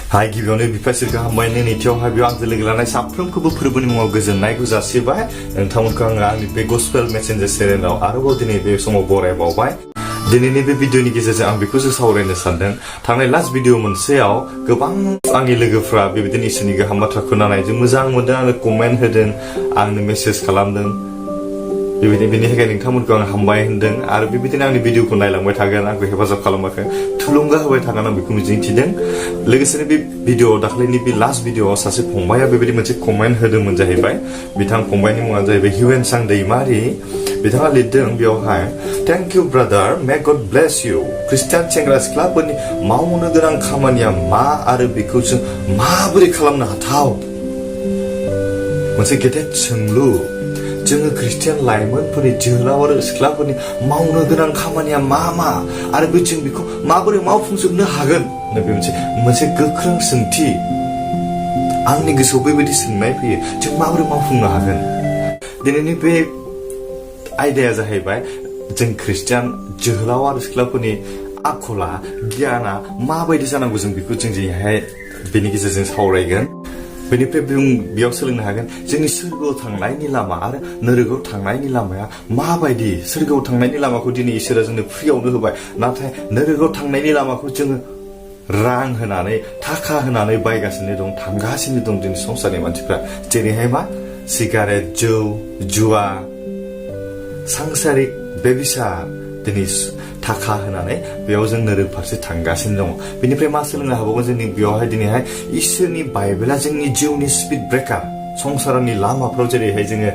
हाय गिबियावनो बिफासोरखौ हामबायनो नैथियावहाय बेयाव आंजों लोगो लानाय साफ्रोमखौबो फोरबोनि मुङाव गोजोननायखौ जासिबाय नोंथांमोनखौ आङो आंनि बे गस्पेल मेसेन्जार चेनेलाव आरोबाव दिनै बे समाव बरायबावबाय दिनैनि बे भिडिअनि गेजेरजों आं बेखौसो सावरायनो सानदों थांनाय लास्ट भिडिअ मोनसेयाव गोबां आंनि लोगोफ्रा बेबायदिनो इसोरनि गाहाम बाथ्रा खोनानायजों मोजां मोनदों आंनो कमेन्ट होदों आंनो मेसेज खालामदों बेनि थाखाय नोंथांमोनखौ आं हामबाय होनदों आरो बेबायदिनो आंनि भिडिअखौ नायलांबाय थागोन आंखौ हेफाजाब खालामबाय थुलुंगा होबाय थागोन आं बेखौ मिजिंथिदों लोगोसेनो बे भिडिअ दाख्लैनि बे लास्ट भिडिअआव सासे फंबाया बेबायदि मोनसे कमेन्ट होदोंमोन जाहैबाय बिथां फंबायनि मुङानो जाहैबाय हिउएनसां दैमारि बिथाङा लिरदों बेयावहाय थेंक इउ ब्रादार मे गड ब्लेस इउ ख्रिस्टियान सेंग्रा सिख्लाफोरनि मावनो गोनां खामानिया मा आरो बेखौ जों माबोरै खालामनो हाथाव मोनसे गेदेर सोंलु जोङो ख्रिस्टियान लाइमोनफोरनि जोहोलाव आरो सिख्लाफोरनि मावनो गोनां खामानिया मा आरो जों बेखौ माबोरै मावफुंजोबनो हागोन बे मोनसे गोख्रों सोंथि आंनि गोसोआव बेबायदि सोंनाय फैयो जों माबोरै मावफुंनो हागोन दिनैनि बे आयदाया जाहैबाय जों ख्रिस्टियान जोहोलाव आरो सिख्लाफोरनि आखला गियाना माबायदि जानांगौ जों बेखौ जों दिनैहाय बेनि गेजेरजों सावरायगोन बेनिफ्राय बेयाव सोलोंनो हागोन जोंनि सोरगोआव थांनायनि लामा आरो नोरगोआव थांनायनि लामाया माबायदि सोरगोआव थांनायनि लामाखौ दिनै इसोरा जोंनो फ्रियावनो होबाय नाथाय नोरगोआव थांनायनि लामाखौ जोङो रां होनानै थाखा होनानै बायगासिनो दं थांगासिनो दं दिनै संसारनि मानसिफ्रा जेरैहाय मा सिगारेट जौ जुवा सांसारिक बेबिचार दिनै थाखा होनानै बेयाव जों नोरग फारसे थांगासिनो दङ बेनिफ्राय मा सोलोंनो हाबावगोन जोंनि बेयावहाय दिनैहाय इसोरनि बाइबेला जोंनि जिउनि स्पिड ब्रेकार संसारनि लामाफ्राव जेरैहाय जोङो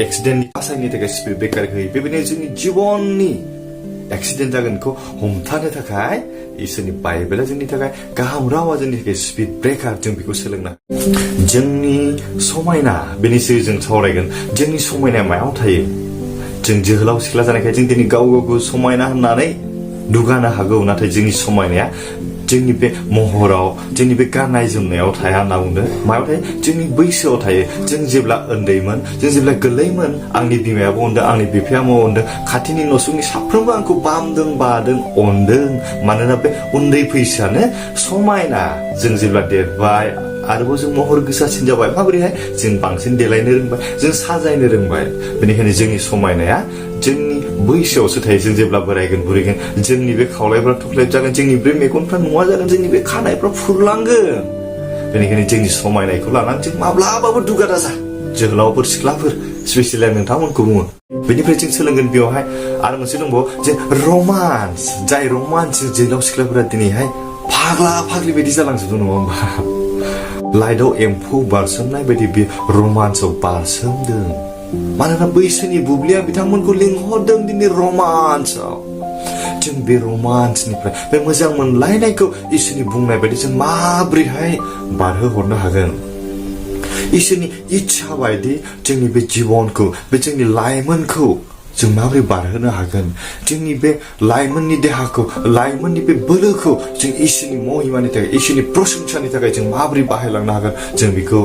एक्सिडेन्टनि बासायनो थाखाय स्पिड ब्रेकार होयो बेबायदिनो जोंनि जिबननि एक्सिडेन्ट जागोनखौ हमथानो थाखाय इसोरनि बाइबेला जोंनि थाखाय गाहाम रावा जोंनि थाखाय स्पिड ब्रेकार जों बेखौ सोलोंनो जोंनि समायना बेनि सायाव जों सावरायगोन जोंनि समायनाया मायाव थायो जों जोहोलाव सिख्ला जानायखाय जों दिनै गाव गावखौ समायना होननानै दुगानो हागौ नाथाय जोंनि समायनाया जोंनि बे महराव जोंनि बे गाननाय जोमनायाव थाया होनना बुंदों मायाव थायो जोंनि बैसोआव थायो जों जेब्ला उन्दैमोन जों जेब्ला गोरलैमोन आंनि बिमायाबो अनदों आंनि बिफायाबो अनदों खाथिनि नसुंनि साफ्रोमबो आंखौ बामदों बादों अनदों मानोना बे उन्दै बैसोआनो समायना जों जेब्ला देरबाय आरोबाव जों महर गोसासिन जाबाय माबोरैहाय जों बांसिन देलायनो रोंबाय जों साजायनो रोंबाय बेनिखायनो जोंनि समायनाया जोंनि बैसोआवसो थायो जों जेब्ला बोरायगोन बुरैगोन जोंनि बे खावलायफ्रा थुख्लेब जागोन जोंनि बे मेगनफ्रा नुवा जागोन जोंनि बे खानायफ्रा फुरलांगोन बेनिखायनो जोंनि समायनायखौ लानानै जों माब्लाबाबो दुगा दाजा जोहोलावफोर सिख्लाफोर स्पेसियेलि नोंथांमोनखौ बुङो बेनिफ्राय जों सोलोंगोन बेवहाय आरो मोनसे दंबावो जे रमान्स जाय रमान्स जोहोलाव सिख्लाफोरा दिनैहाय फाग्ला फाग्लि बायदि जालांजोबदों नङा होमबा लाइटआव एम्फौ बारसोमनाय बायदि बे रमान्सआव बारसोमदों मानोना बैसोनि बुब्लिया बिथांमोनखौ लिंहरदों दिनै रमान्सआव जों बे रमान्सनिफ्राय बे मोजां मोनलायनायखौ इसोरनि बुंनाय बायदि जों माबोरैहाय बारहोहरनो हागोन इसोरनि इच्छा बायदि जोंनि बे जिबनखौ बे जोंनि लाइमोनखौ जों माबोरै बारहोनो हागोन जोंनि बे लाइमोननि देहाखौ लाइमोननि बे बोलोखौ जों इसोरनि महिमानि थाखाय इसोरनि प्रशंसानि थाखाय जों माबोरै बाहायलांनो हागोन जों बेखौ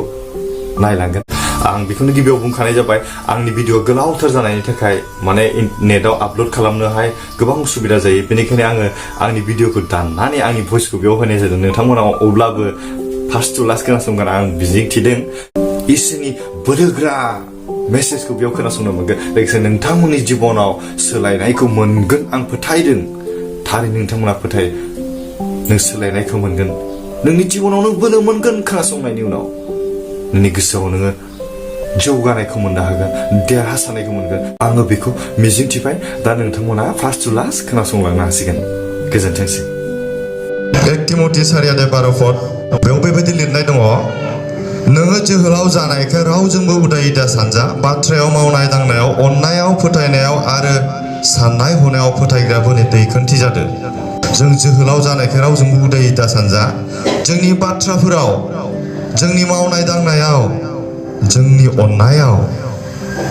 नायलांगोन आं बेखौनो गिबियाव बुंखानाय जाबाय आंनि भिडिअ गोलावथार जानायनि थाखाय माने नेटआव आपलोड खालामनोहाय गोबां उसुबिदा जायो बेनिखायनो आङो आंनि भिडिअखौ दाननानै आंनि भइसखौ बेयाव होनाय जादों नोंथांमोनाव अब्लाबो फार्स्ट टु लास्ट खोनासंगोन आं मिजिंथिदों इसोरनि बोलोग्रा मेसेजखौ बेयाव खोनासंनो मोनगोन लोगोसे नोंथांमोननि जिबनाव सोलायनायखौ मोनगोन आं फोथायदों थारैनो नोंथांमोना फोथाय नों सोलायनायखौ मोनगोन नोंनि जिबनाव नों बोलो मोनगोन खोनासंनायनि उनाव नोंनि गोसोआव नोङो जौगानायखौ मोननो हागोन देरहासारनायखौ मोनगोन आङो बेखौ मिजिंथिबाय दा नोंथांमोना फार्स्ट टु लास्ट खोनासंलांनो हासिगोन गोजोनथोंसै 1 तिमथि 4:12 बेयाव बेबायदि लिरनाय दङ नोङो जोहोलाव जानायखाय रावजोंबो उदायै दा सानजा बाथ्रायाव मावनाय दांनायाव अननायाव फोथायनायाव आरो साननाय हनायाव फोथायग्राफोरनि दैखोनथि जादों जों जोहोलाव जानायखाय रावजोंबो उदायै दा सानजा जोंनि बाथ्राफोराव जोंनि मावनाय दांनायाव जोंनि अननायाव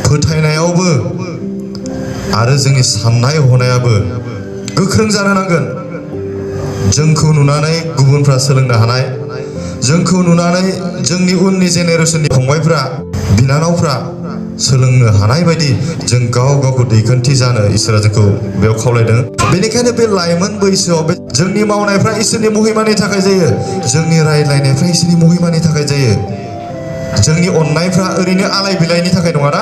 फोथायनायावबो आरो जोंनि साननाय हनायाबो गोख्रों जानो नांगोन जोंखौ नुनानै गुबुनफ्रा सोलोंनो हानाय जोंखौ नुनानै जोंनि उननि जेनेरेसननि फंबायफ्रा बिनानावफ्रा सोलोंनो हानाय बायदि जों गाव गावखौ दैखान्थि जानो इसोरा जोंखौ बेयाव खावलायदों। बेनिखायनो बे लाइमोन बैसोआव जोंनि मावनायफ्रा इसोरनि महिमानि थाखाय जायो, जोंनि रायज्लायनायफ्रा इसोरनि महिमानि थाखाय जायो, जोंनि अननायफ्रा ओरैनो आलाय बिलायनि थाखाय नङाना,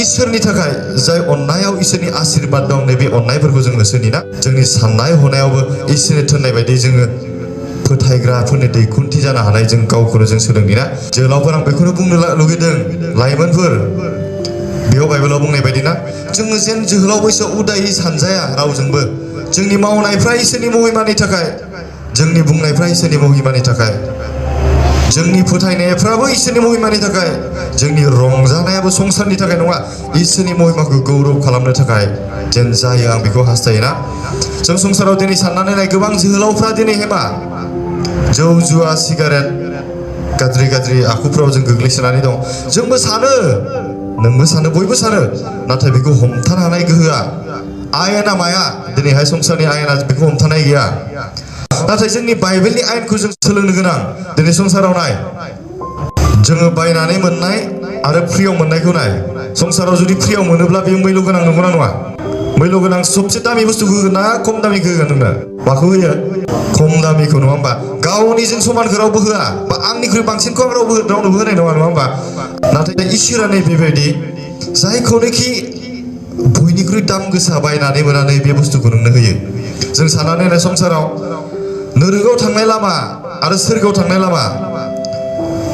इसोरनि थाखाय। जाय अननायाव इसोरनि आशीर्बाद दं, नैबे अननायफोरखौ जों होसोनिना जोंनि साननाय हनायावबो इसोरनि थिननाय बायदि जोङो फोथायग्राफोरनि दैखुन्थि जानो हानाय जों गावखौनो जों सोलोंनिना। जोहोलावफोर आं बेखौनो बुंनो लुगैदों, लाइमोनफोर बेयाव बाइबेलाव बुंनाय बायदि ना, जोङो जेन जोहोलाव बैसोआव उदायै सानजाया रावजोंबो। जोंनि मावनायफ्रा इसोरनि महिमानि थाखाय, जोंनि बुंनायफ्रा इसोरनि महिमानि थाखाय, जोंनि फोथायनायफ्राबो इसोरनि महिमानि थाखाय, जोंनि रंजानायाबो संसारनि थाखाय नङा, इसोरनि महिमाखौ गौरव खालामनो थाखाय जेन जायो आं बेखौ हास्थायोना। जों संसाराव दिनै साननानै नाय, गोबां जोहोलावफ्रा दिनै हेमा जौ जुवा सिगारेट गाज्रि गाज्रि आखुफ्राव जों गोग्लैसोनानै दं। जोंबो सानो, नोंबो सानो, बयबो सानो, नाथाय बेखौ हमथानो हानाय गोहोआ आयेना माया? दिनैहाय संसारनि आयेना बेखौ हमथानाय गैया। नाथाय जोंनि बाइबेलनि आयेनखौ जों सोलोंनो गोनां। दिनै संसाराव नाय, जोङो बायनानै मोननाय आरो फ्रियाव मोननायखौ नाय। संसाराव जुदि फ्रियाव मोनोब्ला बेयो मैल' गोनां नंगौना नङा? मैल' गोनां सबसे दामि बुस्थुखौ होगोन ना खम दामिखौ होगोन नोंनो? माखौ होयो? खम दामिखौ, नङा होमबा? गावनिजों समानखौ रावबो होआ, बा आंनिख्रुइ बांसिनखौ आं रावनोबो होनाय नङा, नङा होमबा? नाथाय इसोरा नै बेबायदि, जायखौनोखि बयनिख्रुइ दाम गोसा बायनानै मोननानै बे बुस्थुखौ नोंनो होयो। जों साननानै नाय, संसाराव नोरोगाव थांनाय लामा आरो सोरगोआव थांनाय लामा,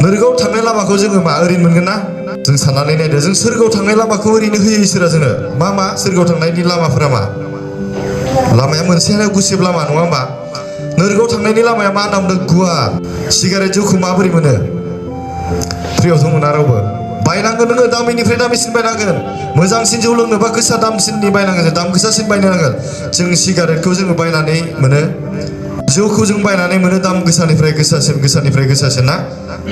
नोरोगाव थांनाय लामाखौ जोङो मा ओरैनो मोनगोन ना? जों साननानै नायदो, जों सोरगोआव थांनाय लामाखौ ओरैनो होयो इसोरा जोंनो। मा मा सोरगोआव थांनायनि लामाफोरा मा? लामाया मोनसेयानो गुसेब लामा, नङा होमबा? नोरोगाव थांनायनि लामाया मा होनना बुंदों? गुवार। सिगारेट जौखौ माबोरै मोनो? फ्रियावथ' मोना रावबो। बायनांगोन नोङो, दामिनिफ्राय दामिसिन बायनांगोन। मोजांसिन जौ लोंनोबा गोसा दामसिननि बायनांगोन, दाम गोसासिन बायनांगोन। जों सिगारेटखौ जोङो बायनानै मोनो, जौखौ जों बायनानै मोनो दाम गोसानिफ्राय गोसासिन, गोसानिफ्राय गोसासिन ना?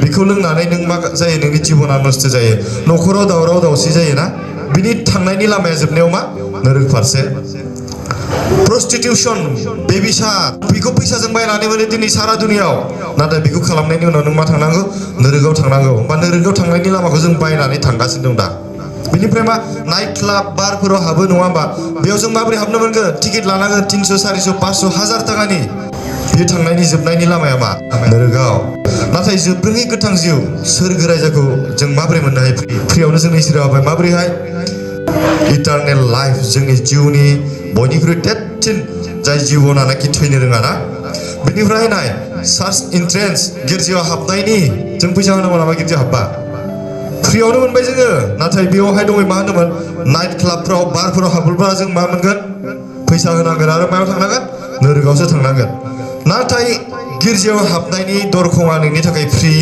बेखौ लोंनानै नों मा जायो? नोंनि जिबना नस्थ' जायो, न'खराव दावराव दावसि जायोना? बिनि थांनायनि लामाया जोबनायाव मा? नोरोग फारसे। प्रस्टिटिउसन, बेबिसार, बेखौ फैसाजों बायनानै मोनो दिनै सारा दुनियाव। नाथाय बेखौ खालामनायनि उनाव नों मा थांनांगौ? नोरोगाव थांनांगौ। बा नोरोगाव थांनायनि लामाखौ जों बायनानै थांगासिनो दं दा। बेनिफ्राय मा? नाइट क्लाब, बारफोराव हाबो, नङा होमबा? बेयाव जों माबोरै हाबनो मोनगोन? टिकेट लानांगोन 300, 400, 500, 1000 थाखानि। बे थांनायनि जोबनायनि लामाया मा? नोरोगाव। नाथाय जोबरोङै गोथां जिउ, सोरगो रायजोखौ जों माबोरै मोननो हायो? फ्रियावनो जोंनो इसोरा होबाय। माबोरैहाय? इटारनेल लाइफ, जोंनि जिउनि बयनिख्रुइ देरसिन जाय जिउआवनाखि थैनो रोङा ना। बेनिफ्राय नाय, चार्च इन्ट्रेन्स, गिर्जायाव हाबनायनि जों फैसा होनांगौ नामा? गिर्जायाव हाबबा फ्रियावनो मोनबाय जोङो। नाथाय बेयावहाय दङ मा होनोमोन? नाइट क्लाबफ्राव, बारफोराव हाबोब्ला जों मा मोनगोन? फैसा होनांगोन आरो मायाव थांनांगोन? नोरोगावसो थांनांगोन। नाथाय गिर्जायाव हाबनायनि दरखङा नोंनि थाखाय फ्रि।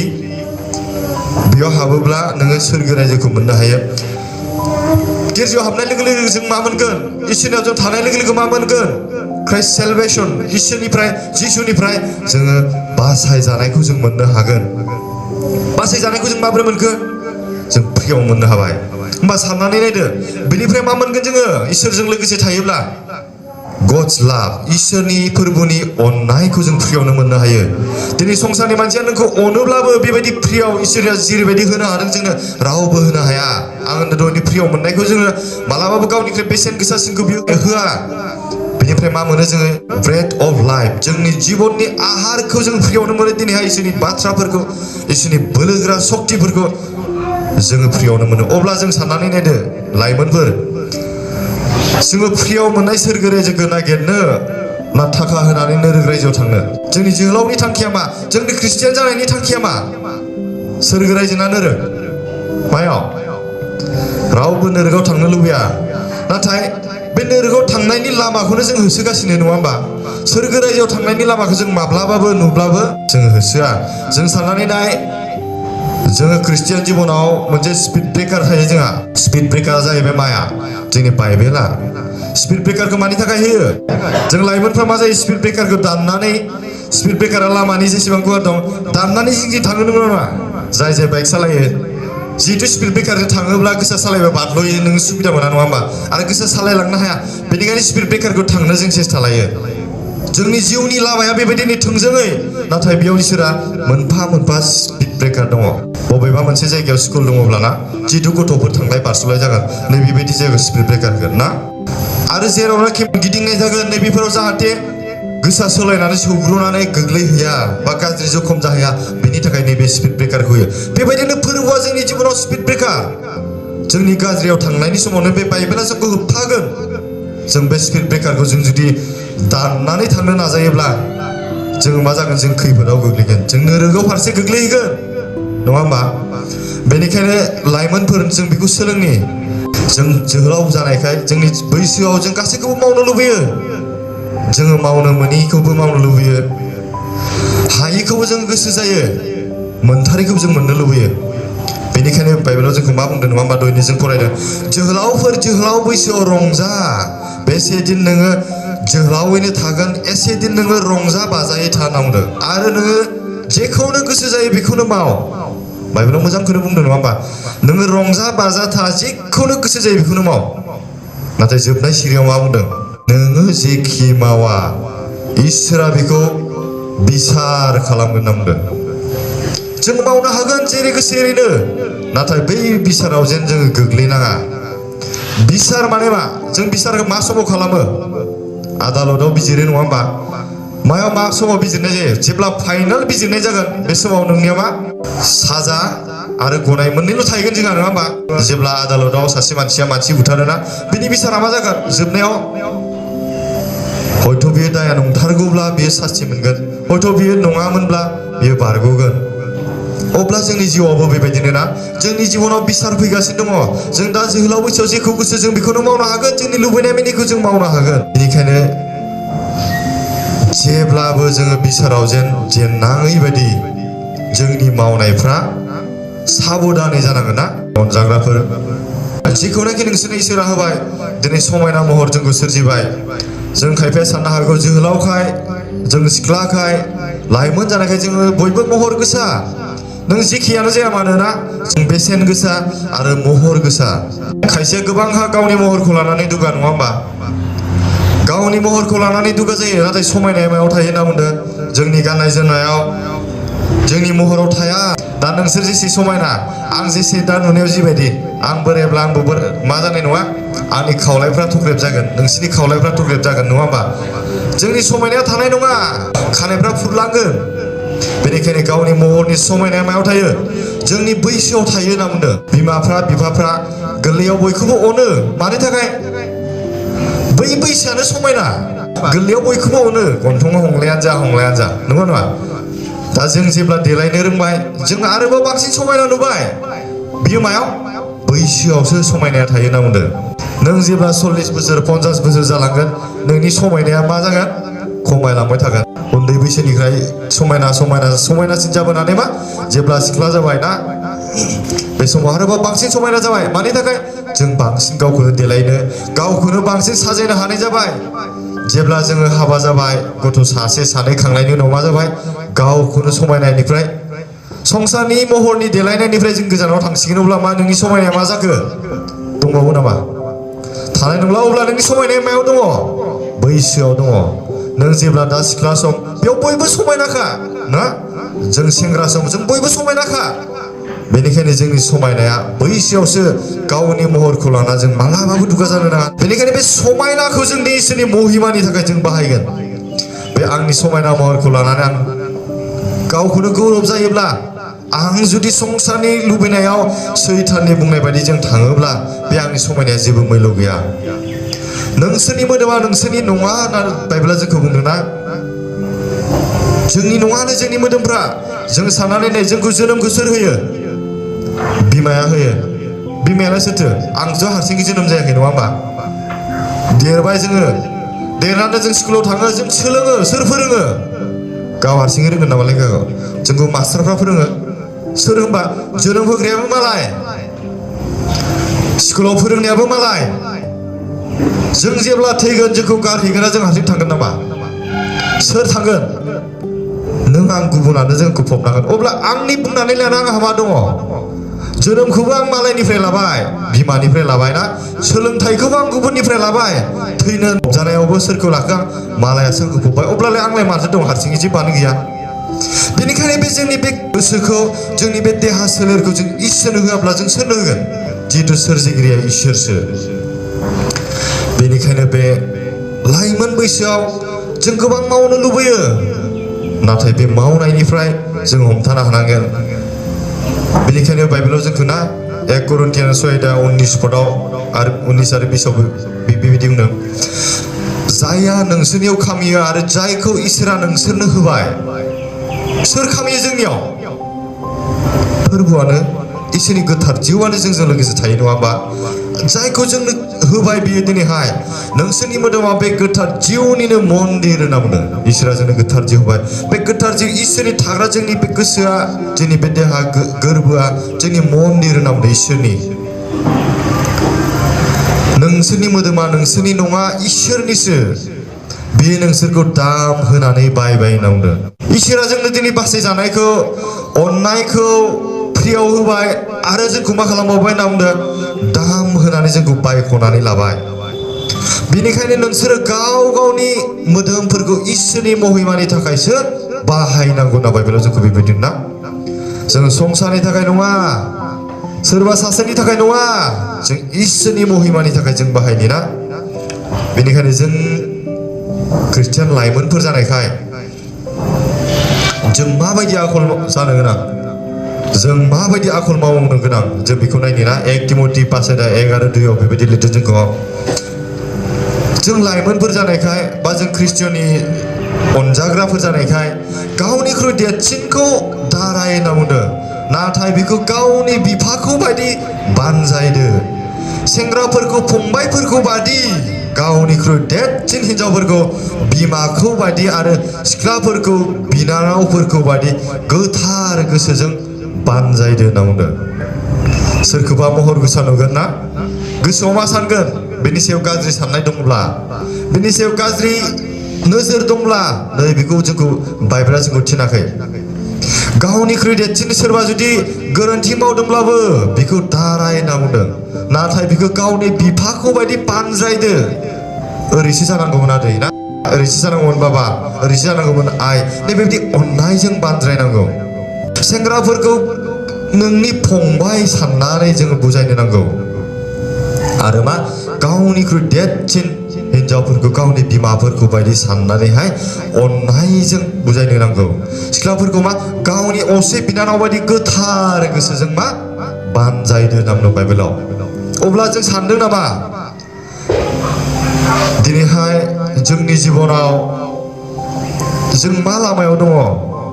बेयाव हाबोब्ला नोङो सोरगो रायजोखौ मोननो हायो। गिर्जायाव हाबनाय लोगो लोगो जों मा मोनगोन? इसोरनाव जों थानाय लोगो लोगो मा मोनगोन? क्राइस्ट सेलभेसन, इसोरनिफ्राय, जिसुनिफ्राय जोङो बासायजानायखौ जों मोननो हागोन। बासायजानायखौ जों माबोरै मोनगोन? जों फ्रियाव मोननो हाबाय। होमबा साननानै नायदो, बेनिफ्राय मा मोनगोन जोङो इसोरजों लोगोसे थायोब्ला? गड्स लाभ, इसोरनि फोरबोनि अननायखौ जों फ्रियावनो मोननो हायो। दिनै संसारनि मानसिया नोंखौ अनोब्लाबो बेबायदि फ्रियाव इसोरा जेरैबायदि होनो हादों जोंनो रावबो होनो हाया। आं होनदों दहायनि फ्रियाव मोननायखौ जोङो मालाबाबो गावनिख्रुइ बेसेन गोसासिनखौ बियो होआ। बेनिफ्राय मा मोनो जोङो? ब्रेड अफ लाइफ, जोंनि जिबननि आहारखौ जों फ्रियावनो मोनो। दिनैहाय इसोरनि बाथ्राफोरखौ, इसोरनि बोलोगोरा सक्तिफोरखौ जोङो फ्रियावनो मोनो। अब्ला जों साननानै नायदो लाइमोनफोर, जोङो फ्रियाव मोननाय सोरगो रायजोखौ नागिरनो ना थाखा होनानै नोरोग रायजोआव थांनो? जोंनि जोहोलावनि थांखिया मा? जोंनि ख्रिस्टियान जानायनि थांखिया मा? सोरगो रायजो ना नोरोग? मायाव? रावबो नोरोगाव थांनो लुबैया। नाथाय बे नोरोगाव थांनायनि लामाखौनो जों होसोगासिनो, नङा होमबा? सोरगो रायजोआव थांनायनि लामाखौ जों माब्लाबाबो नुब्लाबो जों होसोआ। जों साननानै नाय, जोङो ख्रिस्टियान जिबनाव मोनसे स्पिड ब्रेकार थायो जोंहा। स्पिड ब्रेकारा जाहैबाय माया? जोंनि बाइबेला। स्पिड ब्रेकारखौ मानि थाखाय होयो? जों लाइमोनफ्रा मा जायो? स्पिड ब्रेकारखौ दाननानै, स्पिड ब्रेकारा लामानि जेसेबां गुवार दं दाननानै जिं थांनो नंगौ नङा? जाय जाय बाइक सालायो, जिहेतु स्पिड ब्रेकारजों थाङोब्ला गोसा सालायबा बारल'यो, नों सुबिदा मोना, नङा होमबा? आरो गोसा सालायलांनो हाया। बेनिखायनो स्पिड ब्रेकारखौ थांनो जों सेस्था लायो। जोंनि जिउनि लामाया बेबायदिनो थोंजोङै, नाथाय बेयाव इसोरा मोनफा मोनफा स्पिड ब्रेकार दङ। बबेबा मोनसे जायगायाव स्कुल दङब्लाना जिथु गथ'फोर थांलाय बारस'लाय जागोन नैबेबायदि जायगायाव स्पिड ब्रेकार होगोन ना आरो जेरावनाखि गिदिंनाय जागोन नैबेफोराव जाहाथे गोसा सोलायनानै सौग्रुनानै गोग्लैहैया बा गाज्रि जखम जाहैया बेनि थाखाय नैबे स्पिड ब्रेकारखौ होयो बेबायदिनो फोरबोआ जोंनि जिबनाव स्पिड ब्रेकार जोंनि गाज्रियाव थांनायनि समावनो बे बाइबेला जोंखौ होबथागोन जों बे स्पिड ब्रेकारखौ जों जुदि दाननानै थांनो नाजायोब्ला जों मा जागोन जों खैफोदाव गोग्लैगोन जों नोरोगाव फारसे गोग्लैहैगोन नङा होमबा बेनिखायनो लाइमोनफोर जों बेखौ सोलोंनि जों जोहोलाव जानायखाय जोंनि बैसोआव जों गासैखौबो मावनो लुबैयो जोङो मावनो मोनैखौबो मावनो लुबैयो हायिखौबो जों गोसो जायो मोनथारिखौबो जों मोननो लुबैयो बेनिखायनो बाइबेलाव जोंखौ मा बुंदों नङा होमबा दहायनो जों फरायदों जोहोलावफोर जोहोलाव बैसोआव रंजा बेसे दिन नोङो जोहोलावैनो थागोन एसे दिन नोङो रंजा बाजायै था होनना बुंदों आरो नोङो जेखौनो गोसो जायो बेखौनो माव बाइबेलाव मोजांखौनो बुंदों नङा होमबा नोङो रंजा बाजा था जेखौनो गोसो जायो बेखौनो माव नाथाय जोबनाय सिरियाव मा बुंदों नोङो जेखि मावा इसोरा बेखौ बिसार खालामगोन होनना बुंदों जों मावनो हागोन जेरै गोसो एरैनो नाथाय बै बिसाराव जेन जोङो गोग्लैनाङा बिसार माने मा जों बिसारखौ मा समाव खालामो आदालताव बिजिरो नङा होमबा मायाव मा समाव बिजिरनाय जायो जेब्ला फाइनाल बिजिरनाय जागोन बे समाव नोंनिया मा साजा आरो गनाय मोननैल' थाहैगोन जोंहा नङा होमबा जेब्ला आदालताव सासे मानसिया मानसि बुथारोना बिनि बिसारा मा जागोन जोबनायाव हयथ' बियो दाया नंथारगौब्ला बियो सास्ति मोनगोन हयथ' बियो नङामोनब्ला बियो बारग'गोन अब्ला जोंनि जिउआवबो बेबायदिनो ना जोंनि जिबनाव बिसार फैगासिनो दङ जों दा जोहोलाव बैसोआव जेखौ गोसो जों बेखौनो मावनो हागोन जोंनि लुबैनाय मानिखौ जों मावनो हागोन बेनिखायनो जेब्लाबो जोङो बिसाराव जेननाङै बायदि जोंनि मावनायफ्रा साबधानै जानांगोन ना अनजाग्राफोर जेखौनाखि नोंसोरनो इसोरा होबाय दिनै समायना महर जोंखौ सोरजिबाय जों खायफाया साननो हागौ जोहोलावखाय जों सिख्लाखाय लाइमोन जानायखाय जोङो बयबो महर गोसा नों जेखियानो जाया मानोना जों बेसेन गोसा आरो महर गोसा खायसेया गोबांहा गावनि महरखौ लानानै दुगा नङा होमबा गावनि महरखौ लानानै दुगा जायो नाथाय समायनाया मायाव थायो होनना बुंदों जोंनि गाननाय जोमनायाव जोंनि महराव थाया दा नोंसोर जेसे समायना आं जेसे दा नुनायाव जिबायदि आं बोरायब्ला आंबो मा जानाय नङा आंनि खावलायफ्रा थग्रेब जागोन नोंसिनि खावलायफ्रा थग्रेब जागोन नङा होमबा जोंनि समायनाया थानाय नङा खानायफ्रा फुरलांगोन बेनिखायनो गावनि महरनि समायनाया मायाव थायो जोंनि बैसोआव थायो होनना बुंदों बिमाफ्रा बिफाफ्रा गोरलैयाव बयखौबो अनो मानि थाखाय बै बैसोआनो समायना गोरलैयाव बयखौबो अनो गन्थङाव हंलायानो जा नंगौ नङा दा जों जेब्ला देलायनो रोंबाय जों आरोबाव बांसिन समायना नुबाय बियो मायाव बैसोआवसो समायनाया थायो होनना बुंदों नों जेब्ला 40 बोसोर 50 बोसोर जालांगोन नोंनि समायनाया मा जागोन खमायलांबाय थागोन उन्दै बैसोनिफ्राय समायनासिन जाबोनानै मा जेब्ला सिख्ला जाबाय ना बे समाव आरोबाव बांसिन समायना जाबाय मानि थाखाय जों बांसिन गावखौनो देलायनो गावखौनो बांसिन साजायनो हानाय जाबाय जेब्ला जोङो हाबा जाबाय गथ' सासे सानै खांनायनि उनाव मा जाबाय गावखौनो समायनायनिफ्राय संसारनि महरनि देलायनायनिफ्राय जों गोजानाव थांसिगोन अब्ला मा नोंनि समायनाया मा जाखो दंबावो नामा थानाय नंला अब्ला नोंनि समायनाया मायाव दङ बैसोआव दङ नों जेब्ला दा सिख्ला सम बेयाव बयबो समायनाखा ना जों सेंग्रा सम जों बयबो समायनाखा बेनिखायनो जोंनि समायनाया बैसोआवसो गावनि महरखौ लाना जों मालाबाबो दुगा जानो नाङा बेनिखायनो बे समायनाखौ जोंनि इसोरनि महिमानि थाखाय जों बाहायगोन बे आंनि समायना महरखौ लानानै आं गावखौनो गौरब जायोब्ला आं जुदि संसारनि लुबैनायाव सैताननि बुंनाय बायदि जों थाङोब्ला बे आंनि समायनाया जेबो मैल' गैया नोंसोरनि मोदोमा नोंसोरनि नङा होनना बाइबेला जोंखौ बुंदोंना जोंनि नङानो जोंनि मोदोमफ्रा जों साननानै नाय जोंखौ जोनोमखौ सोर होयो बिमाया होयो बिमायालाय सोरथो आंथ' हारसिङै जोनोम जायाखै नङा होमबा देरबाय जोङो देरनानै जों स्कुलाव थाङो जों सोलोङो सोर फोरोङो गाव हारसिङै रोंगोन नामालाय गाव जोंखौ मास्टारफ्रा फोरोङो सोर होनबा जोनोम होग्रायाबो मालाय स्कुलाव फोरोंनायाबो मालाय जों जेब्ला थैगोन जोंखौ गारहैगोना जों हारसिं थांगोन नामा सोर थांगोन नों आं गुबुनानो जोंखौ फबनांगोन अब्ला आंनि बुंनानै लानो आंहा मा दङ जोनोमखौबो आं मालायनिफ्राय लाबाय बिमानिफ्राय लाबाय ना सोलोंथाइखौबो आं गुबुननिफ्राय लाबाय थैनो जानायावबो सोरखौ लाखो आं मालायासो आंखौ फबबाय अब्लालाय आंलाय माथो दं हारसिङै जेबोआनो गैया बेनिखायनो बे जोंनि बे गोसोखौ जोंनि बे देहा सोलेरखौ जों इसोरनो होआब्ला जों सोरनो होगोन जिहेथु सोरजिगिरिया इसोरसो बेनिखायनो बे लाइमोन बैसोआव जों गोबां मावनो लुबैयो नाथाय बे मावनायनिफ्राय जों हमथानो हानांगोन बेनिखायनो बाइबेलाव जोंखौ ना 1 करिन्थियान 6:19 पदाव आरो 19 आरो 20 आव बेबायदि बुंदों जायहा नोंसोरनियाव खामियो आरो जायखौ इसोरा नोंसोरनो होबाय सोर खामियो जोंनियाव फोरबोआनो इसोरनि गोथार जिउआनो जोंजों लोगोसे थायो नङा होमबा जायखौ जोंनो होबाय बियो दिनैहाय नोंसोरनि मोदोमा बे गोथार जिउनिनो मन्दिर होनना बुंदों इसोरा जोंनो गोथार जिउ होबाय बे गोथार जिउ इसोरनि थाग्रा जोंनि बे गोसोआ जोंनि बे देहा गोरबोआ जोंनि मन्दिर होनना बुंदों इसोरनि नोंसोरनि मोदोमा नोंसोरनि नङा इसोरनिसो बे नोंसोरखौ दाम होनानै बायबाय होनना बुंदों इसोरा जोंनो दिनै बासाय जानायखौ अननायखौ फ्रियाव होबाय आरो जोंखौ मा खालामबावबाय होनना बुंदों दाम होनानै जोंखौ बायख'नानै लाबाय बेनिखायनो नोंसोरो गाव गावनि मोदोमफोरखौ इसोरनि महिमानि थाखायसो बाहायनांगौ होनना बाइबेलाव जोंखौ बेबायदि ना जों संसारनि थाखाय नङा सोरबा सासेनि थाखाय नङा जों इसोरनि महिमानि थाखाय जों बाहायनि ना बेनिखायनो जों ख्रिस्टियान लाइमोनफोर जानायखाय जों माबायदि आखल जानो गोनां जों माबायदि आखल मावनो गोनां जों बेखौ नायनि ना 1 तिमथि 5:1 आरो 2 आव बेबायदि लिरदों जोंखौ जों लाइमोनफोर जानायखाय बा जों ख्रिस्टियाननि अनजाग्राफोर जानायखाय गावनिख्रुइ देरसिनखौ दाराय होनना बुंदों नाथाय बेखौ गावनि बिफाखौ बायदि बानजायदो सेंग्राफोरखौ फंबायफोरखौ बायदि गावनिख्रुइ देरसिन हिनजावफोरखौ बिमाखौ बायदि आरो सिख्लाफोरखौ बिनानावफोरखौ बायदि गोथार गोसोजों बानजायदो होनना बुंदों सोरखौबा महर गोसा नुगोन ना गोसोआव मा सानगोन बेनि सायाव गाज्रि साननाय दंब्ला बेनि सायाव गाज्रि नोजोर दंब्ला नै बेखौ जोंखौ बाइबेला जोंखौ थिनाखै गावनिख्रुइ देरसिन सोरबा जुदि गोरोन्थि मावदोंब्लाबो बेखौ दाराय होनना बुंदों नाथाय बेखौ गावनि बिफाखौ बायदि बानजायदो ओरैसो जानांगौमोन आदै ना ओरैसो जानांगौमोन बाबा ओरैसो जानांगौमोन आइ बेबायदि अननायजों बानज्रायनांगौ सेंग्राफोरखौ नोंनि फंबाय साननानै जोङो बुजायनो नांगौ आरो मा गावनिख्रुइ देरसिन हिनजावफोरखौ गावनि बिमाफोरखौ बायदि साननानैहाय अननायजों बुजायनो नांगौ सिख्लाफोरखौ मा गावनि असे बिनानाव बायदि गोथार गोसोजों मा बानजायदो होनना बुंदों बाइबेलाव अब्ला जों सानदों नामा दिनैहाय जोंनि जिबनाव जों मा लामायाव दङ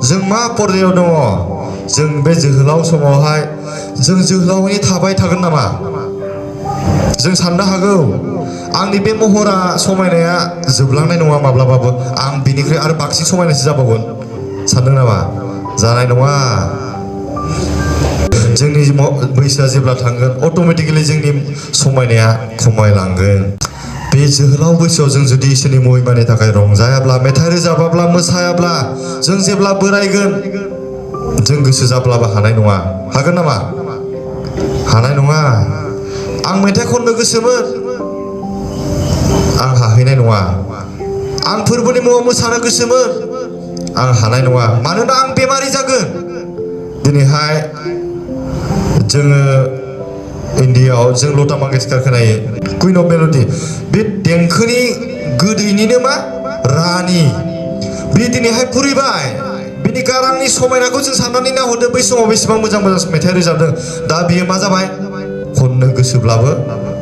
जों मा पर्यायाव दङ जों बे जोहोलाव समावहाय जों जोहोलावै थाबाय थागोन नामा जों साननो हागौ आंनि बे महरा समायनाया जोबलांनाय नङा माब्लाबाबो आं बिनिख्रुइ आरो बांसिन समायनासो जाबावगोन सानदों नामा जानाय नङा जोंनि बैसोआ जेब्ला थांगोन अट'मेटिकेलि जोंनि समायनाया खमायलांगोन बे जोहोलाव बैसोआव जों जुदि इसोरनि महिमानि थाखाय रंजायाब्ला मेथाइ रोजाबाब्ला मोसायाब्ला जों जेब्ला बोरायगोन जों गोसो जाब्लाबो हानाय नङा हागोन नामा हानाय नङा आं मेथाइ खननो गोसोमोन आं हाहैनाय नङा आं फोरबोनि मुङाव मोसानो गोसोमोन आं हानाय नङा मानोना आं बेमारि जागोन दिनैहाय जोङो इन्डियायाव जों लता मंगेशकर खोनायो कुइन अफ मेल'डि बे देंखोनि गोदैनिनो मा रानि बे दिनैहाय बुरैबाय बिनि गारांनि समायनाखौ जों साननानै नाहरदो बै समाव बेसेबां मोजां मोजां मेथाइ रोजाबदों दा बियो मा जाबाय खननो गोसोब्लाबो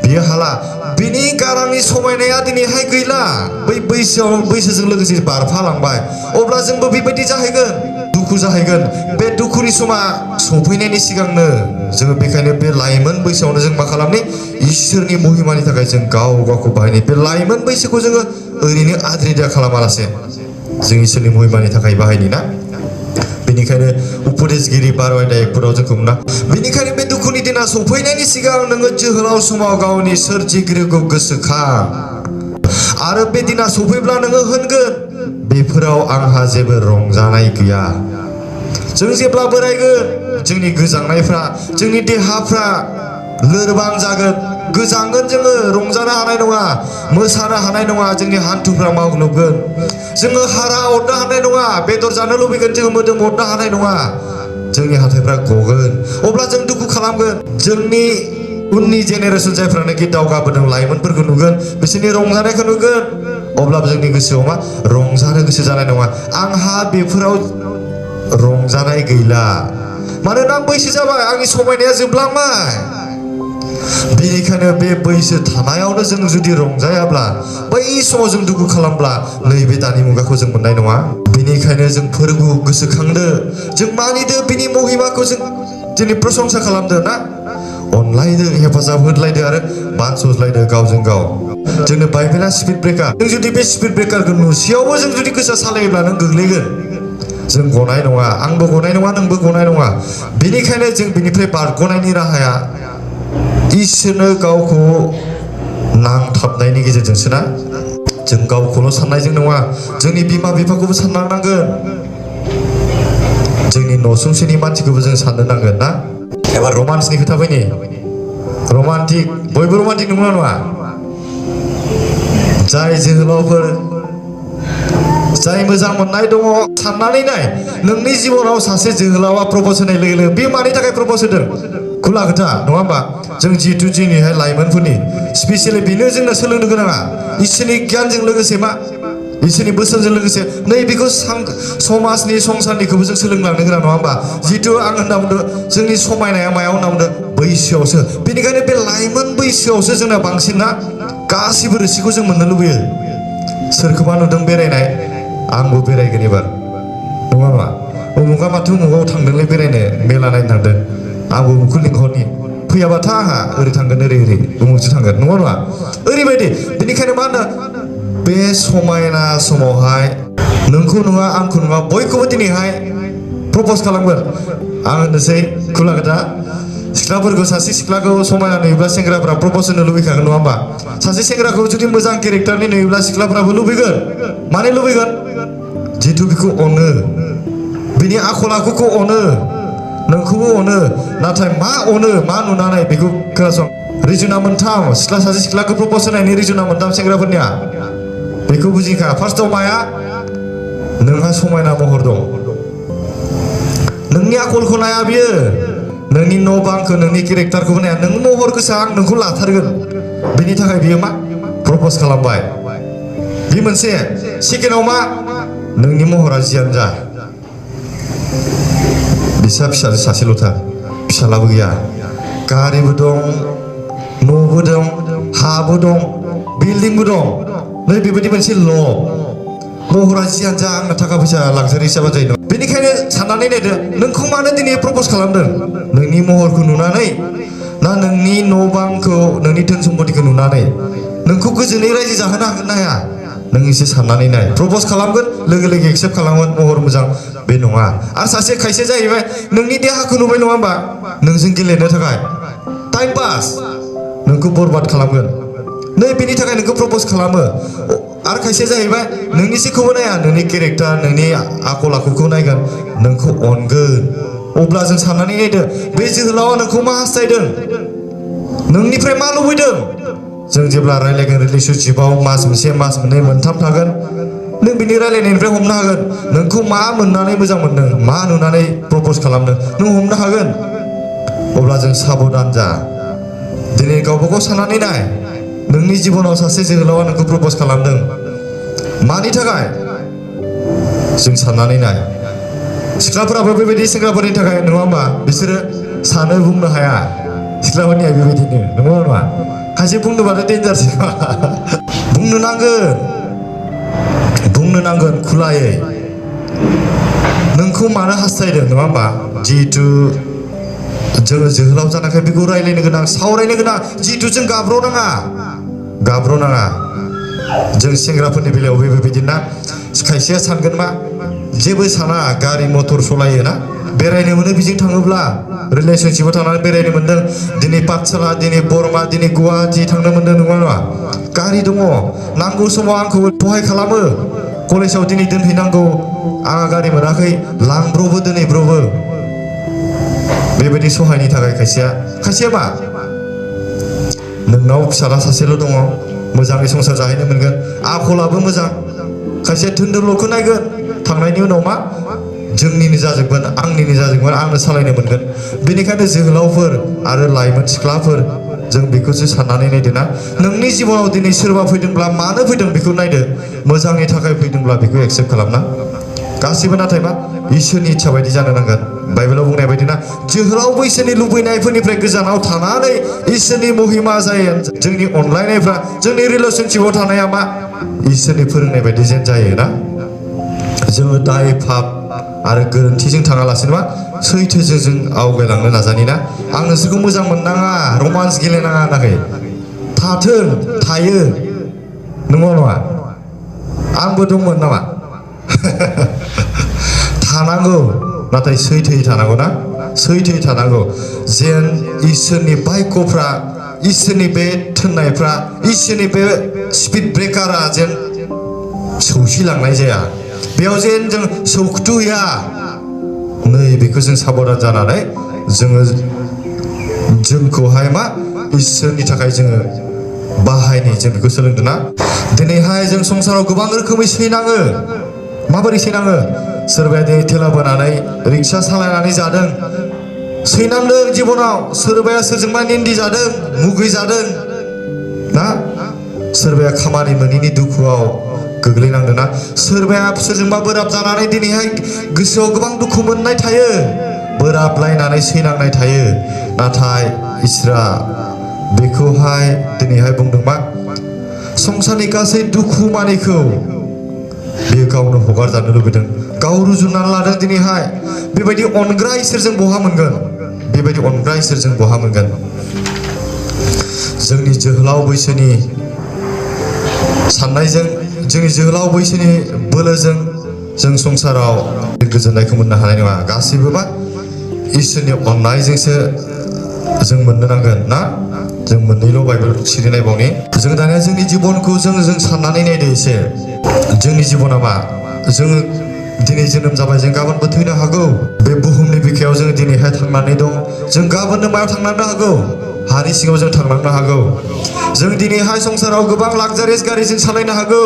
बियो हाला बिनि गारांनि समायनाया दिनैहाय गैला बै बैसोजों लोगोसे बारफालांबाय अब्ला जोंबो बेबायदि जाहैगोन दुखु जाहैगोन बे दुखुनि समा सफैनायनि सिगांनो जोङो बेखायनो बे लाइमोन बैसोआवनो जों मा खालामनि इसोरनि महिमानि थाखाय जों गाव गावखौ बाहायनि बे लाइमोन बैसोखौ जोङो ओरैनो आद्रिदा खालामालासे जों इसोरनि महिमानि थाखाय बाहायनि ना बेनिखायनो उपदेशगिरि 12:1 जोंखौ मोना बेनिखायनो बे दुखुनि दिना सफैनायनि सिगां नोङो जोहोलाव समाव गावनि सोरजिगिरिखौ गोसोखां आरो बे दिना सफैब्ला नोङो होनगोन बेफोराव आंहा जेबो रंजानाय गैया जों जेब्ला बोरायगोन जोंनि गोजांनायफ्रा जोंनि देहाफ्रा लोरबां जागोन गोजांगोन जोङो रंजानो हानाय नङा मोसानो हानाय नङा जोंनि हान्थुफ्रा मावग्लुबगोन जोङो हारा अरनो हानाय नङा बेदर जानो लुबैगोन जोङो मोदोम अरनो हानाय नङा जोंनि हाथायफ्रा गगोन अब्ला जों दुखु खालामगोन जोंनि उननि जेनेरेसन जायफ्रानोखि दावगाबोदों लाइमोनफोरखौ नुगोन बिसोरनि रंजानायखौ नुगोन अब्लाबो जोंनि गोसोआव मा रंजानो गोसो जानाय नङा आंहा बेफोराव रंजानाय गैला मानोना आं बैसो जाबाय आंनि समायनाया जोबलांबाय बेनिखायनो बे बैसो थानायावनो जों जुदि रंजायाब्ला बै समाव जों दुखु खालामब्ला नैबे दानि मुगाखौ जों मोननाय नङा बेनिखायनो जों फोरबो गोसोखांदो जों मानिदो बिनि महिमाखौ जों दिनै प्रशंसा खालामदो ना अनलायदो हेफाजाब होलायदो आरो मान सज्लायदो गावजों गाव जोंनो बाइबेला स्पिड ब्रेकार जों जुदि बे स्पिड ब्रेकारखौ नुसेयावबो जों जुदि गोसा सालायोब्ला नों गोग्लैगोन जों गनाय नङा आंबो गनाय नङा नोंबो गनाय नङा बेनिखायनो जों बिनिफ्राय बारग'नायनि राहाया इसोरनो गावखौ नांथाबनायनि गेजेरजोंसो ना जों गावखौल' साननायजों नङा जोंनि बिमा बिफाखौबो साननांगोन जोंनि नसुंसेनि मानसिखौबो जों साननो नांगोन ना एबार रमान्सनि खोथा फैनि रमान्टिक बयबो रमान्टिक नंगौना नङा जाय जोहोलावफोर जाय मोजां मोननाय दङ साननानै नाय नोंनि जिबनाव सासे जोहोलावा प्रप'ज होनाय लोगो लोगो बे मानि थाखाय प्रप'ज होदों खुला खोथा नङा होमबा जों जिहेतु जोंनिहाय लाइमोनफोरनि स्पेसियेलि बेनो जोंना सोलोंनो गोनाङा इसोरनि गियानजों लोगोसे मा इसोरनि बोसोनजों लोगोसे नैबेखौ समाजनि संसारनिखौबो जों सोलोंलांनो गोनां नङा होमबा जिहेतु आं होनना बुंदों जोंनि समायनाया मायाव होनना बुंदों बैसोआवसो बेनिखायनो बे लाइमोन बैसोआवसो जोंना बांसिन ना गासिबो रोसिखौ जों मोननो लुबैयो सोरखौबा नुदों बेरायनाय आंबो बेरायगोन एबार नङा नङा उमुगा माथो उमुगाव थांदोंलै बेरायनो मेला नायनो थांदों आंबो उमुखौ लिंहरनि फैयाबाथा आंहा ओरै थांगोन ओरै उमुखजों थांगोन नङा नङा ओरैबायदि बेनिखायनो मा होनो बे समायना समावहाय नोंखौ नङा आंखौ नङा बयखौबो दिनैहाय प्रप'ज खालामगोन आं होननोसै खुला खोथा सिख्लाफोरखौ सासे सिख्लाखौ समायना नुयोब्ला सेंग्राफ्रा प्रप'ज होनो लुबैखागोन नङा होमबा सासे सेंग्राखौ जुदि मोजां केरेक्टारनि नुयोब्ला सिख्लाफ्राबो लुबैगोन माने लुबैगोन जिहेतु बेखौ अनो बिनि आखल आखुखौ अनो नोंखौबो अनो नाथाय मा अनो मा नुनानै बेखौ खोनासं रिजोना मोनथाम सासे सिख्लाखौ प्रप'ज होनायनि रिजोना मोनथाम सेंग्राफोरनिया बेखौ बुजिखा फार्स्टआव माया नोंहा समायना महर दं नोंनि आखलखौ नाया बियो नोंनि न' बांखौ नोंनि केरेक्टारखौबो नाया नों महर गोसा आं नोंखौ लाथारगोन बेनि थाखाय बियो मा प्रप'ज खालामबाय बे मोनसे सेकेन्डआव मा नोंनि महरा जियानो जा बिसा फिसाजो सासेल'थार फिसालाबो गैया गारिबो दं न'बो दं हाबो दं बिल्डिंबो दं नै बेबायदि मोनसे महरा जियानो जा आंना थाखा फैसा लाक्जारि हिसाबै जायो बेनिखायनो साननानै नायदो नोंखौ मानो दिनै प्रप'ज खालामदों नोंनि महरखौ नुनानै ना नोंनि न' बांखौ नोंनि धोन सम्पतिखौ नुनानै नोंखौ गोजोनै रायजो जाहोनो हागोन ना हाया नों एसे साननानै नाय प्रप'ज खालामगोन लोगो लोगो एक्सेप्ट खालामगोन महर मोजां बे नङा आरो सासे खायसे जाहैबाय नोंनि देहाखौ नुबाय नङा होमबा नोंजों गेलेनो थाखाय टाइम पास नोंखौ बरबाद खालामगोन नै बेनि थाखाय नोंखौ प्रप'ज खालामो आरो खायसे जाहैबाय नोंनि जेखौबो नाया नोंनि केरेक्टार नोंनि आखल आखुखौ नायगोन नोंखौ अनगोन अब्ला जों साननानै नायदो बे जोहोलावा नोंखौ मा हास्थायदों नोंनिफ्राय मा लुबैदों जों जेब्ला रायलायगोन रिलेशनशिपआव मास मोनसे मास मोननै मोनथाम थागोन नों बिनि रायलायनायनिफ्राय हमनो हागोन नोंखौ मा मोननानै मोजां मोनदों मा नुनानै प्रप'ज खालामदों नों हमनो हागोन अब्ला जों साबधान जा दिनै गावबा गाव साननानै नाय नोंनि जिबनाव सासे जोहोलावा नोंखौ प्रप'ज खालामदों मानि थाखाय जों साननानै नाय सिख्लाफोराबो बेबायदि सेंग्राफोरनि थाखाय नङा होमबा बिसोरो सानो बुंनो हाया सिख्लाफोरनिया बेबायदिनो नंगौ नङा खायसे बुंनोबाथ' डेन्जारसै बुंनो नांगोन खुलायै नोंखौ मानो हास्थायदों नङा होमबा जिहेतु जोङो जोहोलाव जानायखाय बेखौ रायलायनो गोनां सावरायनो गोनां जिहेतु जों गाब्र'नाङा जों सेंग्राफोरनि बेलायाव बेबायदि ना खायसेया सानगोन मा जेबो साना गारि मटर सालायो ना बेरायनो मोनो बिजों थाङोब्ला रिलेशनशिपआव थांनानै बेरायनो मोनदों दिनै पाठशाला दिनै बरमा दिनै गुवाहाटि थांनो मोनदों नङा गारि दङ नांगौ समाव आंखौ सहाय खालामो कलेजाव दिनै दोनहैनांगौ आंहा गारि मोनाखै लांब्रबो दोनहैब्रबो बेबायदि सहायनि थाखाय खायसेया मा नोंनाव फिसाला सासेल' दङ मोजाङै संसार जाहैनो मोनगोन आखलाबो मोजां खायसे धोनदोल'खौ नायगोन थांनायनि उनाव मा जोंनिनो जाजोबगोन आंनिनो जाजोबगोन आंनो सालायनो मोनगोन बेनिखायनो जोहोलावफोर आरो लाइमोन सिख्लाफोर जों बेखौसो साननानै नायदो ना नोंनि जिबनाव दिनै सोरबा फैदोंब्ला मानो फैदों बेखौ नायदो मोजांनि थाखाय फैदोंब्ला बेखौ एक्सेप्ट खालामना गासिबो नाथाय मा इसोरनि इच्छा बायदि जानो नांगोन बाइबेलाव बुंनाय बायदि ना जोहोलावबो इसोरनि लुबैनायफोरनिफ्राय गोजानाव थानानै इसोरनि महिमा जायो जोंनि अनलायनायफ्रा जोंनि रिलेशनशिपआव थानाया मा इसोरनि फोरोंनाय बायदि जेन जायो ना जोङो दाय पाप आरो गोरोन्थिजों थाङालासिनो मा सैथोजों जों आवगायलांनो नाजानि ना आं नोंसोरखौ मोजां मोननाङा रमान्स गेलेनाङा होनाखै थाथों थायो नंगौ नङा आंबो दंमोन नामा थानांगौ नाथाय सैथोयै थानांगौ ना सैथोयै थानांगौ जेन इसोरनि बायक'फ्रा इसोरनि बे थोननायफ्रा इसोरनि बे स्पिड ब्रेकारा जेन सौसिलांनाय जाया बेयाव जेन जों सौखुथुया नै बेखौ जों साबधान जानानै जोङो जोंखौहाय मा इसोरनि थाखाय जोङो बाहायनि जों बेखौ सोलोंदों ना दिनैहाय जों संसाराव गोबां रोखोमै सैनाङो माबोरै सैनाङो सोरबाया दिनै थेला बोनानै रिक्सा सालायनानै जादों सैनांदों जिबनाव सोरबाया सोरजोंबा निन्दि जादों मुगै जादों ना सोरबाया खामानि मोनैनि दुखुआव गोग्लैनांदों ना सोरबाया सोरजोंबा बोराब जानानै दिनैहाय गोसोआव गोबां दुखु मोननाय थायो बोराबलायनानै सैनांनाय थायो नाथाय इसोरा बेखौहाय दिनैहाय बुंदों मा संसारनि गासै दुखु मानिखौ बेयो गावनो हगारजानो लुबैदों गाव रुजुनानै लादों दिनैहाय बेबायदि अनग्रा इसोरजों बहा मोनगोन बेबायदि अनग्रा इसोरजों बहा मोनगोन जोंनि जोहोलाव बैसोनि साननायजों जोंनि जोहोलाव बैसोनि बोलोजों जों संसाराव गोजोननायखौ मोननो हानाय नङा गासैबो मा इसोरनि अननायजोंसो जों मोननो नांगोन ना जों मोननैल' बाइबेल सिरि नायबावनि जों दानिया जोंनि जिबनखौ जों साननानै नायदो एसे जोंनि जिबना मा जोङो दिनै जोनोम जाबाय जों गाबोनबो थैनो हागौ बे बुहुमनि बिखायाव जों दिनैहाय थांनानै दं जों गाबोननो मायाव थांलांनो हागौ हानि सिङाव जों थांलांनो हागौ जों दिनैहाय संसाराव गोबां लाक्जारियास गारि जों सालायनो हागौ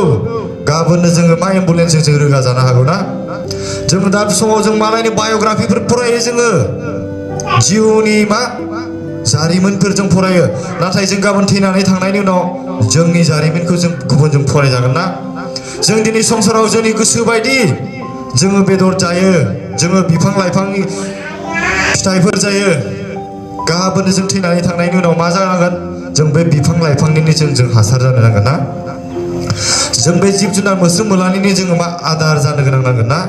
गाबोननो जोङो मा एम्बुलेन्सजों जों रोगा जानो हागौ ना जों दा समाव जों मालायनि बाय'ग्राफिफोर फरायो जोङो जिउनि मा जारिमिनफोर जों फरायो नाथाय जों गाबोन थैनानै थांनायनि उनाव जोंनि जारिमिनखौ जों गुबुनजों फरायजागोन ना जों दिनै संसाराव जोंनि गोसो बायदि जोङो बेदर जायो जोङो बिफां लाइफांनि फिथाइफोर जायो गाबोन जों थैनानै थांनायनि उनाव मा जानांगोन जों बे बिफां लाइफांनिनो जों हासार जानो नांगोन ना जों बे जिब जुनार मोस्रोम मोलानिनो जोङो मा आदार जानो गोनां नांगोन ना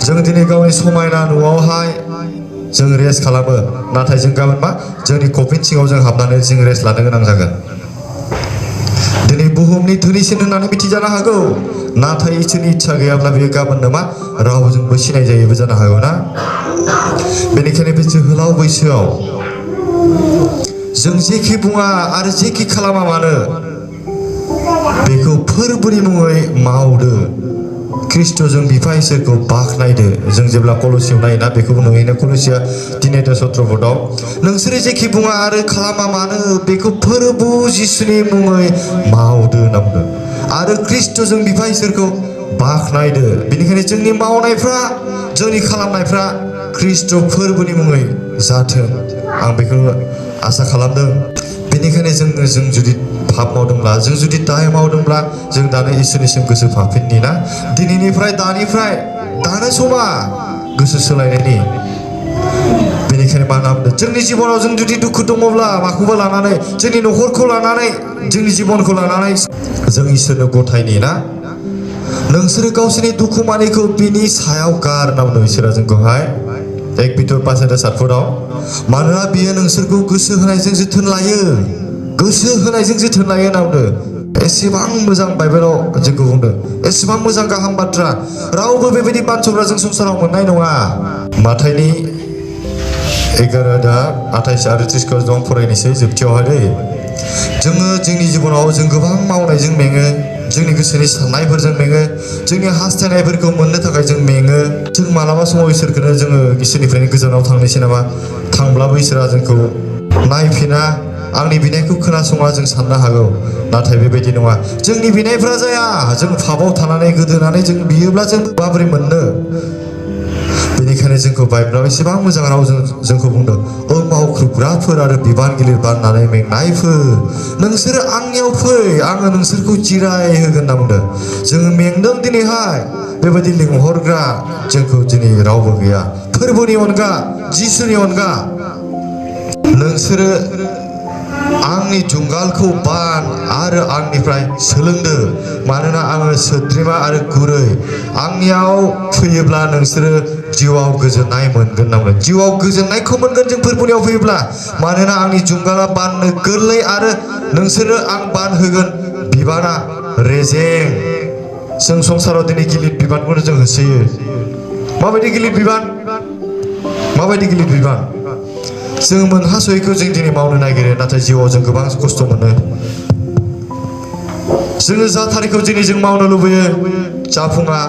जों दिनै गावनि समायना न'आवहाय जों रेस्ट खालामो नाथाय जों गाबोन मा जोंनि कफिन सिङाव जों हाबनानै जों रेस्ट लानो गोनां जागोन दिनै बुहुमनि धोनिसिन होननानै मिथिजानो हागौ नाथाय इसोरनि इच्छा गैयाब्ला बेयो गाबोननो मा रावजोंबो सिनाय जायोबो जानो हागौ ना बेनिखायनो बे जोहोलाव बैसोआव जों जेखि बुङा आरो जेखि खालामा मानो बेखौ फोरबोनि मुङै मावदो ख्रिस्ट'जों बिफा इसोरखौ बाख्नायदो जों जेब्ला कलसियाव नायोना बेखौबो नुयोना कलसिया 3:17 नोंसोरो जेखि बुङा आरो खालामा मानो बेखौ फोरबो जिसुनि मुङै मावदो होनना बुंदों आरो ख्रिस्ट'जों बिफा इसोरखौ बाख्नायदो बेनिखायनो जोंनि मावनायफ्रा जोंनि खालामनायफ्रा ख्रिस्ट' फोरबोनि मुङै जाथों आं बेखौ आसा खालामदों बेनिखायनो जों जुदि पाप मावदोंब्ला जों जुदि दाय मावदोंब्ला जों दानो इसोरनिसिम गोसो फाफिननि ना दिनैनिफ्राय दानो समा गोसो सोलायनायनि बेनिखायनो मा होनना बुंदों जोंनि जिबनाव जों जुदि दुखु दङब्ला माखौबा लानानै जोंनि न'खरखौ लानानै जोंनि जिबनखौ लानानै जों इसोरनो गथायनि ना नोंसोरो गावसोरनि दुखु मानिखौ बिनि सायाव गार होनना बुंदों इसोरा जोंखौहाय 1 Peter 5:7 मानोना बियो नोंसोरखौ गोसो होनायजों जोथोन लायो होनना बुंदों एसेबां मोजां बाइबेलाव जोंखौ बुंदों एसेबां मोजां गाहाम बाथ्रा रावबो बेबायदि बाथ्रा जों संसाराव मोननाय नङा माथाइनि 11:28 आरो 30 दं फरायनोसै जोबथियावहाय दै जोङो जोंनि जिबनाव जों गोबां मावनायजों मेङो जोंनि गोसोनि साननायफोरजों मेङो जोंनि हास्थायनायफोरखौ मोननो थाखाय जों मेङो जों मालाबा समाव इसोरखौनो जोङो इसोरनिफ्रायनो गोजानाव थांनोसै नामा थांब्लाबो इसोरा जोंखौ नायफिना आंनि बिनायखौ खोनासङा जों साननो हागौ नाथाय बेबायदि नङा जोंनि बिनायफ्रा जाया जों फाबाव थानानै गोदोनानै जों बियोब्ला जों माबोरै मोननो बेनिखायनो जोंखौ बाइबेलाव एसेबां मोजां रावजों जोंखौ बुंदों ओ मावख्रुबग्राफोर आरो बिबान गिलिर बाननानै मेंनायफोर नोंसोरो आंनियाव फै आङो नोंसोरखौ जिराय होगोन होनना बुंदों जोङो मेंदों दिनैहाय बेबायदि लिंहरग्रा जोंखौ दिनै रावबो गैया फोरबोनि अनगा जिसुनि अनगा नोंसोरो आंनि जुंगालखौ बान आरो आंनिफ्राय सोलोंदो मानोना आङो सोद्रोमा आरो गुरै आंनियाव फैयोब्ला नोंसोरो जिउआव गोजोननाय मोनगोन होनना बुंदों जिउआव गोजोननायखौ मोनगोन जों फोरबोनियाव फैयोब्ला मानोना आंनि जुंगाला बाननो गोरलै आरो नोंसोरो आं बान होगोन बिबाना रेजें जों संसाराव दिनै गिलिर बिबानखौनो जों होसोयो माबायदि गिलिर बिबान जों मोनहासयैखौ जों दिनै मावनो नागिरो नाथाय जिउआव जों गोबां खस्थ' मोनो जोङो जाथारिखौ दिनै जों मावनो लुबैयो जाफुङा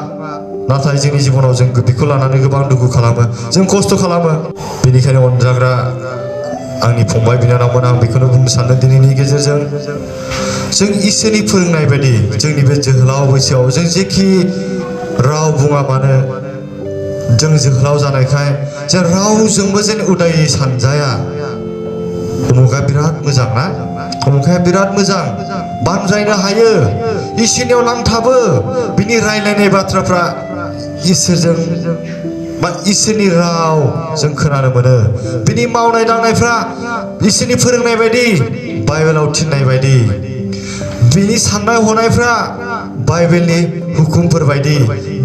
नाथाय जोंनि जिबनाव जों बेखौ लानानै गोबां दुखु खालामो जों खस्थ' खालामो बेनिखायनो अनजाग्रा आंनि फंबाय बिनानावमोन आं बेखौनो बुंनो सानदों दिनैनि गेजेरजों जों इसोरनि फोरोंनाय बायदि जोंनि बे जोहोलाव बैसोआव जों जेखि राव बुङा मानो जों जोहोलाव जानायखाय जों रावजोंबो जेन उदायै सानजाया उमुखा बिराद मोजां ना उमुखाया बिराद मोजां बानजायनो हायो इसोरनियाव नांथाबो बिनि रायलायनाय बाथ्राफ्रा इसोरजों बा इसोरनि राव जों खोनानो मोनो बिनि मावनाय दांनायफ्रा इसोरनि फोरोंनाय बायदि बाइबेलाव थिननाय बायदि बिनि साननाय हनायफ्रा बाइबेलनि हुकुमफोर बायदि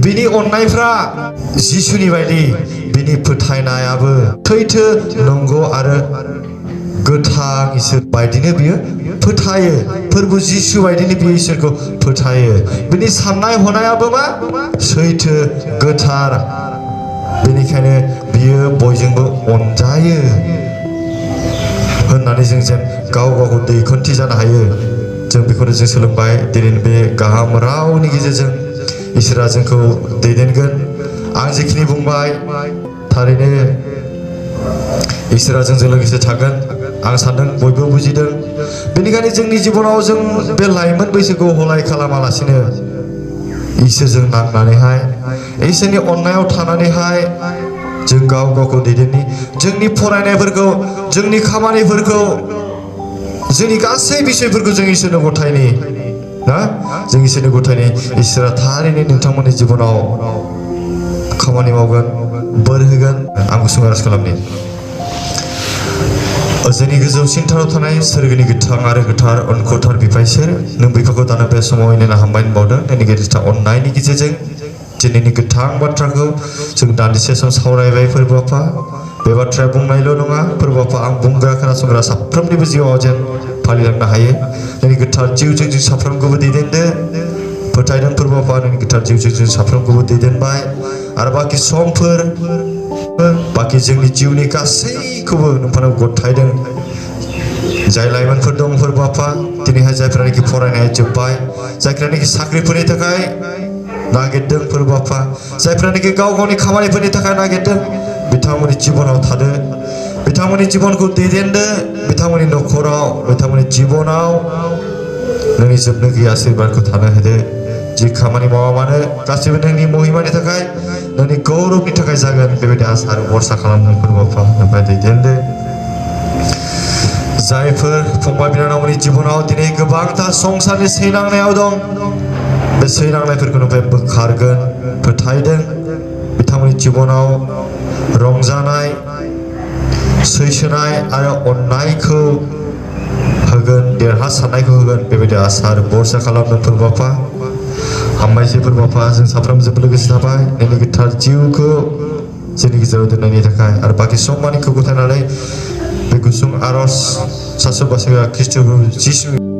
बिनि अननायफ्रा जिसुनि बायदि बिनि फोथायनायाबो सैथो नंगौ आरो गोथां इसोर बायदिनो बियो फोथायो फोरबो जिसु बायदिनो बियो इसोरखौ फोथायो बिनि साननाय हनायाबो मा सैथो गोथार बेनिखायनो बियो बयजोंबो अनजायो होननानै जों जेन गाव गावखौ दैखोनथि जानो हायो जों बेखौनो जों सोलोंबाय दिनैनि बे गाहाम रावनि गेजेरजों इसोरा जोंखौ दैदेनगोन आं जेखिनि बुंबाय थारैनो इसोरा जोंजों लोगोसे थागोन आं सानदों बयबो बुजिदों बेनिखायनो जोंनि जिबनाव जों बे लाइमोन बैसोखौ हलाय खालामालासिनो इसोरजों नांनानैहाय इसोरनि अननायाव थानानैहाय जों गाव गावखौ दैदेननि जोंनि फरायनायफोरखौ जोंनि खामानिफोरखौ जोंनि गासै बिषयफोरखौ जों इसोरनो गथायनि ना जों इसोरनो गथायनि इसोरा थारैनो नोंथांमोननि जिबनाव खामानि मावगोन बोर होगोन आं गुसुं आरज खालामनि जोंनि गोजौसिनथाराव थानाय सोरगोनि गोथां आरो गोथार अनख'थार बिफायसोर नों बिफाखौ दानो बे समाव नायनो हामबाय बावदों नोंनि गेदेरथार अननायनि गेजेरजों दिनैनि गोथां बाथ्राखौ जों दान्दिसे सम सावरायबाय फोरबो आफा बे बाथ्राया बुंनायल' नङा फोरबो आफा आं बुंग्रा खोनासंग्रा साफ्रोमनिबो जिउआव जेन फालिलांनो हायो नोंनि गोथार जिउजों जों साफ्रोमखौबो दैदेनदो फोथायदों फोरबो आफा नोंनि गोथार जिउजों जों साफ्रोमखौबो दैदेनबाय आरो बाखि समफोर बाखि जोंनि जिउनि गासैखौबो नोंथांनाव गथायदों जाय लाइमोनफोर दं फोरबो आफा दिनैहाय जायफ्रानोखि फरायनाया जोब्बाय जायफ्रानोखि साख्रिफोरनि थाखाय नागिरदों फोरबो आफा जायफ्रानोखि गाव गावनि खामानिफोरनि थाखाय नागिरदों बिथांमोननि जिबनाव थादो बिथांमोननि जिबनखौ दैदेनदो बिथांमोननि न'खराव बिथांमोननि जिबनाव नोंनि जोबनो गैया आशीर्बादखौ थानो होदो जि खामानि मावा मानो गासैबो नोंनि महिमानि थाखाय नोंनि गौरबनि थाखाय जागोन बेबायदि आसा आरो भरसा खालामदों फोरबो आफा ओमफ्राय दैदेनदो जायफोर फंबाय बिनानावनि जिबनाव दिनै गोबांथार संसारनि सैनांनायाव दं बे सैनांनायफोरखौ नोंनिफ्राय बोखारगोन फोथायदों बिथांमोननि जिबनाव रंजानाय सैसोनाय आरो अननायखौ होगोन देरहासारनायखौ होगोन बेबायदि आसा आरो भरसा खालामदों फोरबो आफा हामबायसै फोरबो आफा जों साफ्रोमजों लोगोसे थाबाय नोंनि गोथार जिउखौ जोंनि गेजेराव दोननायनि थाखाय आरो बाखि सममानिखौ गथायनानै बे गुसुं आरज सासे बासिग्रा ख्रिस्ट'फोर जिसु